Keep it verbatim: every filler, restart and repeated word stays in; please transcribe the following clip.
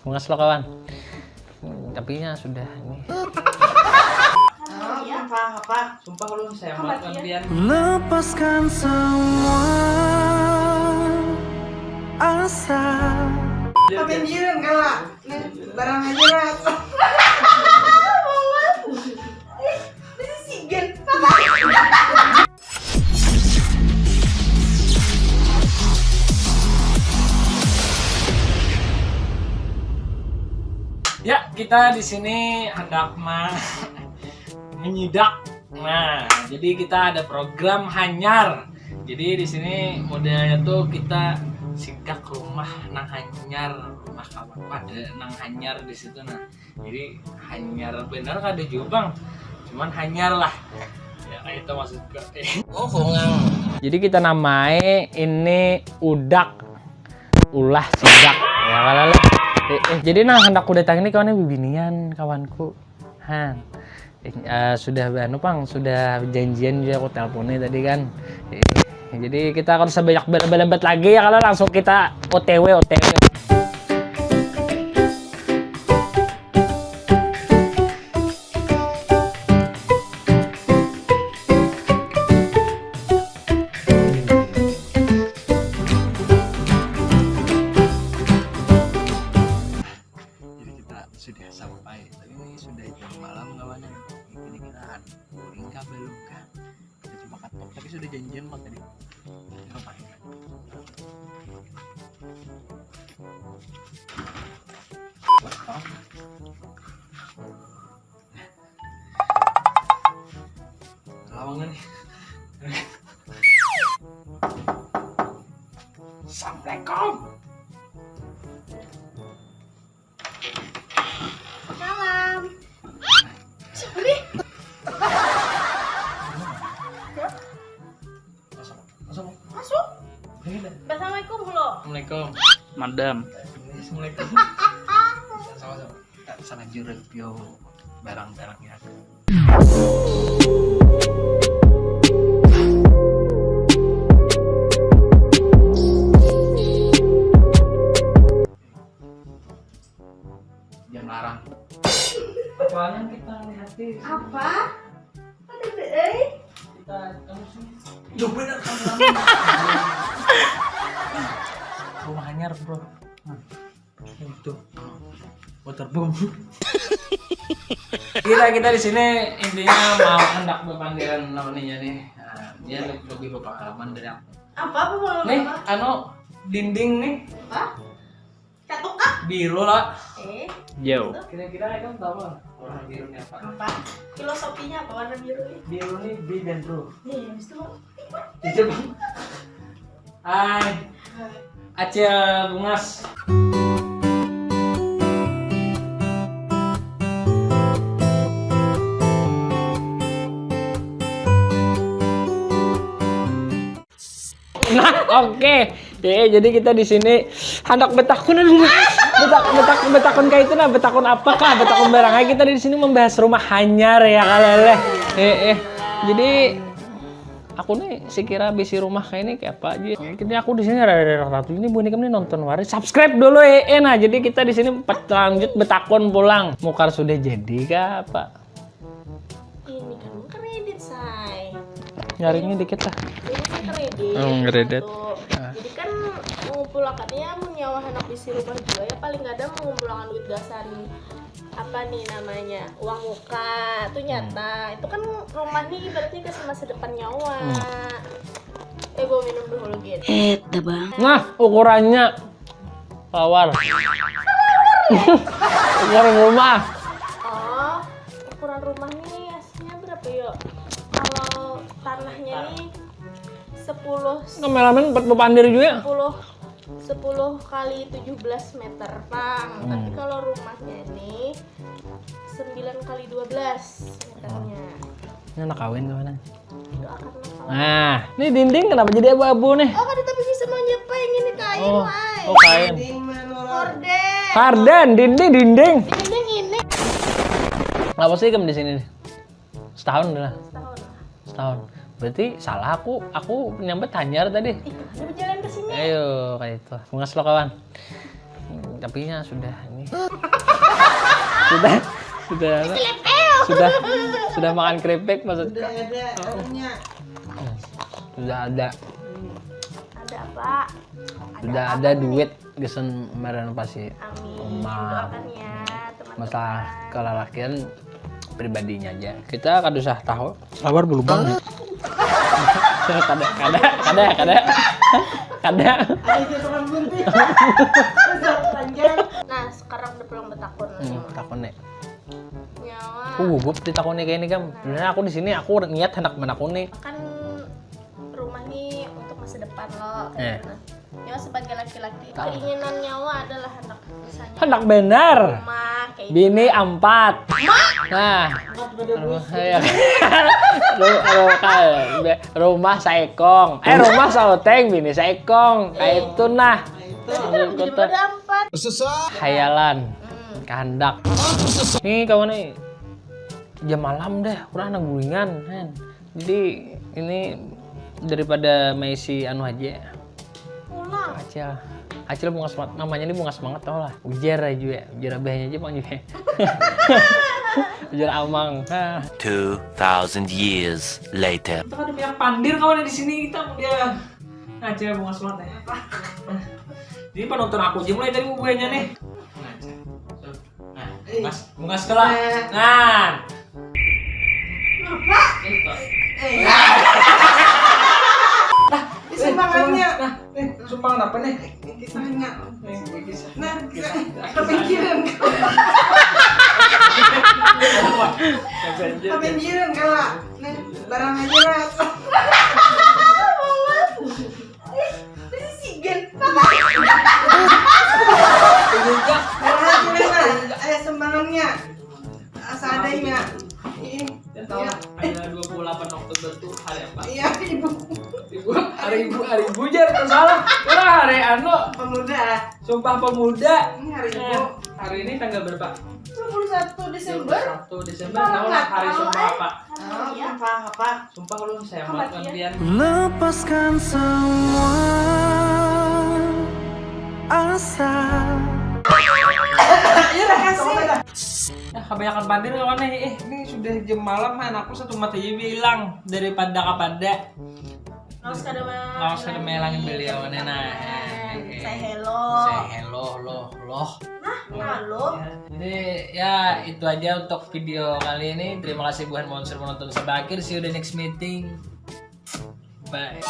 Bungas lo kawan. Hmm, tapi nya sudah ini. Sumpah apa? Sumpah ulun sayang banget pian. Lepaskan semua asa. Peminggiran kalah. Barang aja lah. Ini si Gen. Ya, kita di sini hendak ma- menyidak. Nah, jadi kita ada program hanyar. Jadi di sini modelnya tuh kita sidak rumah nang hanyar, rumah kawan ada nang hanyar di situ nah. Jadi hanyar bener kada jua bang, cuman hanyar lah. Ya kayak itu maksudku. Oh hongang. Jadi kita namai ini udak ulah sidak ya kalau lah. Eh, eh, jadi nah hendak ku datang ini kawannya bibinian kawanku. Han. Eh, eh, sudah anu pang, sudah janjian juga aku teleponnya tadi kan. Eh, jadi kita akan sebanyak berlebat lagi ya kalau langsung kita O T W O T W. Jadi kita sudah sampai, tapi ini sudah jam malam kawanan. Ini kita anu, guring kah belum kah? Kita coba katok, tapi sudah janjian kok tadi. Apa? Lawangan nih. Assalamualaikum. Salam. Siapa nih? Masuk. Masuk. Masuk. Ini dah. Assalamualaikum, Hulo. Assalamualaikum. Madam. Assalamualaikum. Sama-sama. Kita sana jurut yo barang-barangnya. Jam larang. Apanya kita lihat di Apa? Ada deh. kita kamu sih. Jauh benar kamu. Rumah hanyar bro. Nah, itu waterboom. Kita kita di sini intinya mau hendak berpandiran namanya nih. Nah, dia lebih berpengalaman dari aku. Apa apa mau Nih, apa? Anu dinding nih Apa? Katuk kah? Biru lah. Eh, Yo. Kira-kira kan tahu lah warna birunya apa? Apa? Filosofinya apa warna biru ini? Biru nih B dan blue. Nih, habis itu Jujur bang. Hai. Acil bungas. Nah, oke. Ya, jadi kita di sini hendak betakun betak betak betakun kayak itu nah, betakun apakah betakun barang aja kita di sini membahas rumah hanyar ya kalele. Eh, eh. Jadi aku nih sekira bisi rumah kayak ini kayak apa aja. Ini aku di sini rada ratu ini buat ini nonton waris subscribe dulu eh, eh nah jadi kita di sini lanjut betakun pulang mukar sudah jadi kah apa? Ini kan kredit say. Nyaringnya dikit lah. Ini kan kredit. Oh, kredit. Satu. Jadi kan mengumpulakannya mun nyawa anak bisi rumah juga ya paling kada mengumpulakan duit gasan apa nih namanya uang muka tuh nyata itu kan rumah nih ibaratnya ke masa depan nyawa eh bawa minum dulu gin Eh, dah bang. Nah, ukurannya lawar. Ukuran rumah. Oh ukuran rumah nih aslinya berapa yuk kalau tanahnya nih sepuluh Kameramen buat bepandir juga. sepuluh sepuluh kali tujuh belas meter pang tapi kalau rumahnya ini sembilan kali dua belas meternya Ini anak kawin ke mana? itu akan masalah Nah, ini dinding kenapa jadi abu-abu nih? oh kada tapi bisa mau nyepa yang ini kain Oh, wai oh kain. Horden Kardan, dinding, dinding. dinding ini Apa sih kamu di sini? Nih? Setahun lah. tahun Setahun. Berarti salah aku, aku nyampe hanyar tadi. itu ada berjalan ke sini Ayo, kayak itu. Bungas lo kawan. Hmm, Tapi nya sudah ini. Sudah, sudah, Slip eu. sudah, sudah makan keripik maksudnya. Sudah ada anunya. Sudah ada, Ada apa? sudah ada duit gasan merenovasi Amin. rumah. Doakan ya teman-teman. Masalah kelalakian pribadinya aja. Kita kada usah tahu. Sabar belum bang. Kada, kada, kada, kada. Kada. Ada itu tukang gunting. Panjang. Nah, sekarang udah pulang betakun. Hmm, takun nih. Nyawa. Aku gugup ditakuni kayak ini, Gam. Sebenarnya aku di sini aku niat hendak menakuni. Kan rumah nih untuk masa depan lo. Eh. Nyawa sebagai laki-laki, keinginan nyawa adalah hendak misalnya Hendak benar. Rumah kayak Bini empat. Nah. Empat pada bus. Ya. Lu, lu, kan, be- rumah saekong. Eh, rumah sauteng, bini saekong. Kayak itu nah. Nah, itu. Jadi pada empat. Khayalan, Hmm. kehendak. Nih kawan nih, jam malam dah, kurang anak guringan kan. Jadi ini daripada maisi anu aja. Pulang. Acil, Acil bungas banget, namanya ini bungas banget tau lah. Ujar aja ya, ujar abahnya aja bang juga. Ujar amang. Ah. Two thousand years later. Kita kada banyak pandir kawan di sini kita dia. Nah, cewek bungas banget ya. Jadi penonton aku aja mulai dari bubuhannya nih. Nah, bungas, bungas kelak. Nah. Eh, sumbangannya. Nah, eh, sumbangan apa nih? Kisahnya. Nih, kisah. Nah, kepikiran. Kepikiran kalau. Nah, barang aja lah. Sigen. Barang aja lah. Ada sumbangannya. Seadanya. Ih, Dan tahu ada dua puluh delapan Oktober tuh hari apa? Iya, ibu. Ibu, hari ibu, hari ibu jar salah. Ora hari anu, Pemuda. Sumpah Pemuda. Ini hari ibu. Nah, hari ini tanggal berapa? Dua puluh satu Desember. Satu Desember. Tahu lah hari Sumpah apa? Oh, sumpah apa? Sumpah lu saya buat pian. Lepaskan semua asa. Iya, kasih. Nah, kebanyakan pandir kawan nih. Eh, ini sudah jam malam, man. Aku satu mata aja hilang daripada kapada. Lawas kada mah. Lawas kada melangin beliau nih, nah. Say hello. Say hello, loh, loh. Halo. Jadi ya itu aja untuk video kali ini. Terima kasih buat monster menonton sampai akhir. See you the next meeting. Bye.